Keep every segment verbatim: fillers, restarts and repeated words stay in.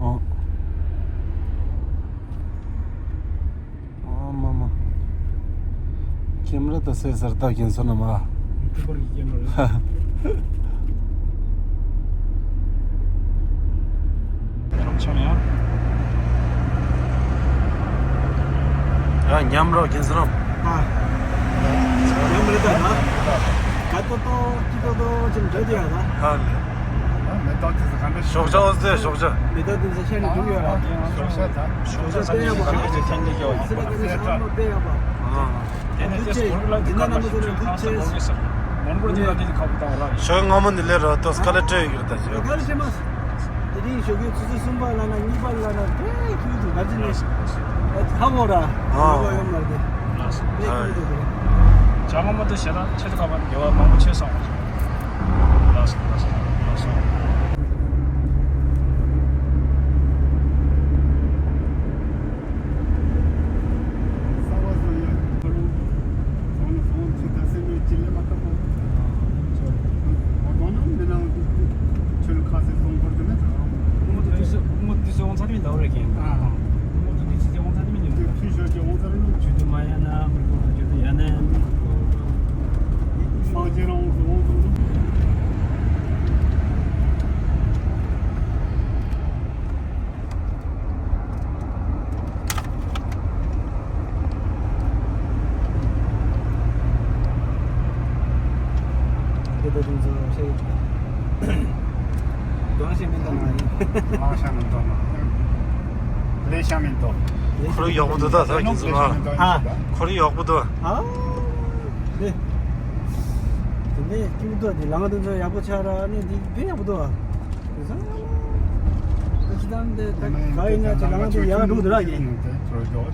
ཨོ། ཨོ་མ་མ། ཁྱེད་རང་ད་སེ་སར་ད་ཁྱེད་སོང་ན་མ། ཁྱེད་རང་གི་ཁྱེད་རང་རེད། ཡང་ཆོག་ཡང་། ཡང་མཉམ་རོགས་ཁྱེད་སོང་ན། ཨ། མཉམ་རེད་ད་ན། ག་ཏོ་ཏོ་ཅི་ཏོ་ཏོ་ཅི་འདྲ་དེ་ཡང་ན། ཨ་ལེ། མེ་ཏོག་དེ་ཚོ་ག་འདྲ་ཞོགས་ཇ། འོ་ཙེ་ཞོགས་ཇ། མེ་ཏོག་དེ་ཚོ་ཤར་ནས་འདུག་ཡོད་ར། ཞོགས་ཇ་ད། ཞོགས་ཇ་ད་ཡག་པོ་ཞོགས་ཇ་དེ་ཐན་ཏེ་ཡོད། སི་ལ་ཀ་ནས་ཤར་ནས་དཔེ་ཡག་པོ། ཨ། དེ་ནས་དེ་སྐོར་ལ་འདི་ག་ལ་ཞུ་ཆུ་ཁ་སེ་མོ་གེ་སར། མོན་གྷོ་འདི་ལ་འདི་ཁ་བུ་དང་ར། ཞོགས་སྔ་མོ་འདི་ལས་ར་ཏོ་སྐ་ལ་སྤྲད་ཡོད་ད་ཞོགས། ག་ལ་སྤྲད་མ། དེ་རིང་ཞོགས་ཀྱི་ཆུ་ཚོད་གསུམ་པ་ལ་ན་གཉིས་པ་ལ་ན་དཔེ་ཁྱུག་ཏུ་འདར་ཅི་ནས། ཨ་ཁ་བོ་ར། ཨ། ཁ་བོ་ཡོང་མ་རེད། ལགས་སོ། དཔེ་ཁྱུག་ཏུ་རེད། བྱ་ངོ་མ་དེ་ཞེ་དྲག་ཆེད་དུ་ཁ་བ་དགེ་བ་མང་པོ་ཆེ་སོང་། ལགས་སོ་ལགས་སོ་ལགས་སོ། གསར་བ་བཟོ་ཡ། ཁོ་རང་ཚོང་ནི་ཚོང་ཆེ་ད་སེ་མེད་ཅི་ལས་མ་ཁ་པོ། ཨོ་དོ་ནང་མི་ནང་ཆུ་ལ་ཁ་སེ་སོང་བར་དུ་ནི། ངོ་དུ་དུས་སུ་ངོ་དུས་སུ་འོང་ཚར་མི་འདའ་བ་རེད་ཀྱང་། ཨ། ངོ་དུ་དུས་སུ་འོང་ཚར་མི་ཉམས་དུས་ཚོད་ཞོར་གྱི་འོང་ཚར་ནི་ཇུ་དུ་མ་ཡ་ན་མི་དགོས་ཇུ་དུ་ཡ་ན་མི་དགོས། མང་ཆེ་རང་འོང་སོང་འོང་སོང་། དེ་ད་དུང་ཚོ་ཤེས་ཡོད། གང་ཤེས་མིན་ད་མ་ཡིན། གང་ཤེས་མིན་ད་མ་ཡིན། ལས་ཤེས་མིན་ད། ཁོར་ཡུག་ཡག་པོ་འདུག་ད་ཟ་གིན་ཚོ་ན། ཧ། ཁོར་ཡུག་ཡག་པོ་འདུག་ཨ། དེ་ནས་སྐྱིད་པོ་འདུག་དེ་ལམ་དུ་ཚོ་ཡག་པོ་ཆགས་ར་ནི་འདི་དཔེ་ཡག་པོ་འདུག་ད་ཅི་ད་འདི་ད་ག་ཡིན་ན་ཅི་ལམ་དུ་ཡག་འགྲོ་འདུག་ར་ཡིན། ཡར་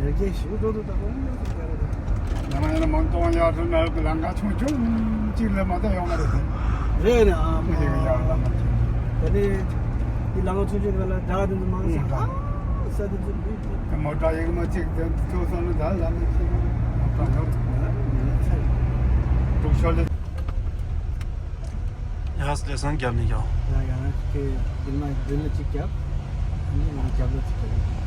རྒྱས་ཞིག་འགྲོ་འདུག་ད་ཡང་ན་ཡང་མང་སྟོང་ཡར་འགྲོ་ན་ལམ་ཁ་ཆུང་ཆུང་གཅིག་ལས་མ་གཏོགས་ཡོང་མ་རེད། རེད་ནི་ཨ་མ། ཡིན་ཡང་ལམ་ཁ་ཆུང་ཆུང་། ད་ནི་འདི་ལམ་ཁ་ཆུང་ཆུང་ག་ལ་བྲག་དེ་ཚོ་མང་ས་ཨ་ས་དེ་ཚོ་མི་འདུག་མོ་ཊ་ཡིག་མ་གཅིག་དེ་ཚོ་སོང་ན་ད་ལམ་ཁ་ཆུང་ཆུང་མོ་ཊ་ཡོད། དུག་ཤོར་ལས། ཡ་ལས་སང་རྒྱབ་ནས་རྒྱབ། ཡ་ཡ་ཁྱེད་འདི་མ་འདི་ལ་གཅིག་རྒྱབ། འདི་ལ་རྒྱབ་ལ་གཅིག་རྒྱབ།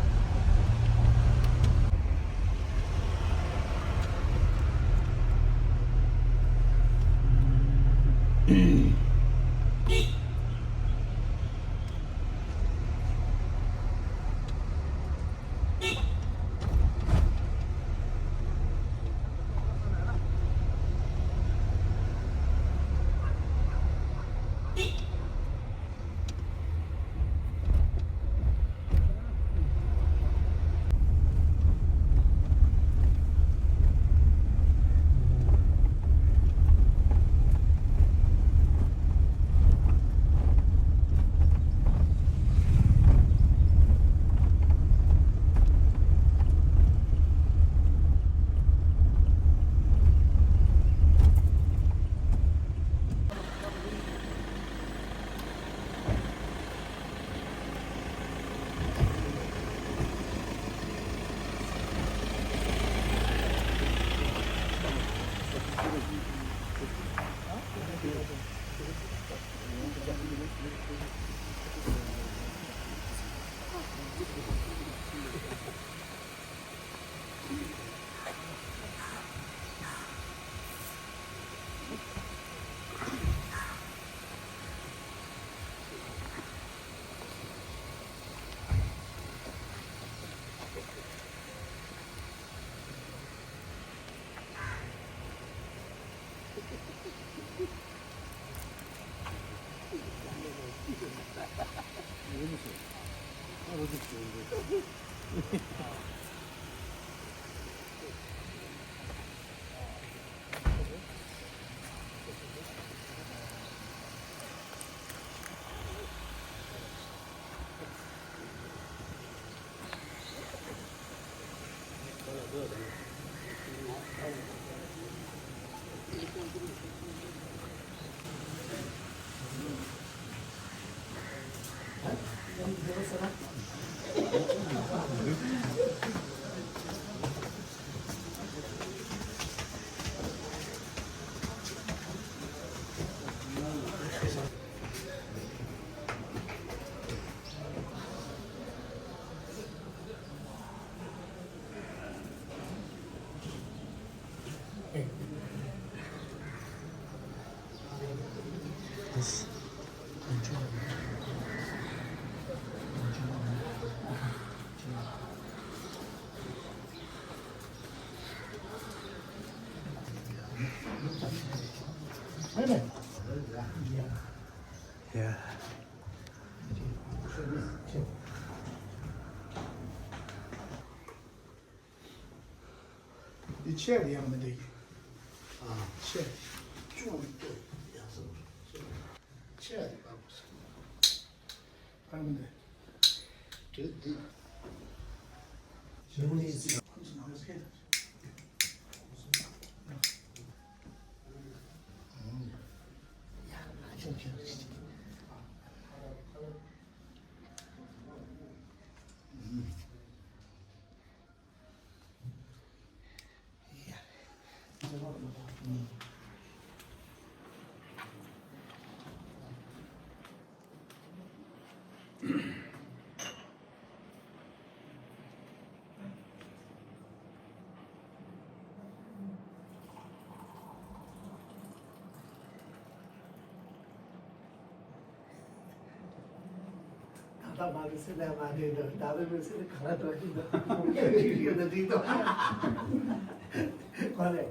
Yeah. འདི་ཆད་ཡང་མི་འདུག་ཨ་ཆད། ཅུང་ཡག་སོང་། ཆད་དེ་བབས་སོང་། བབས་མི་འདུག་དེ་འདི། ད་ལྟ་མ་རེད་ཟེར་ན་མ་རེད་འདུག་ད་ལྟ་མི་ཟེར་ན་ག་ལ་འགྲོ་གི་འདུག་ཡོད་ན་འགྲིག་འདུག་ག་རེ།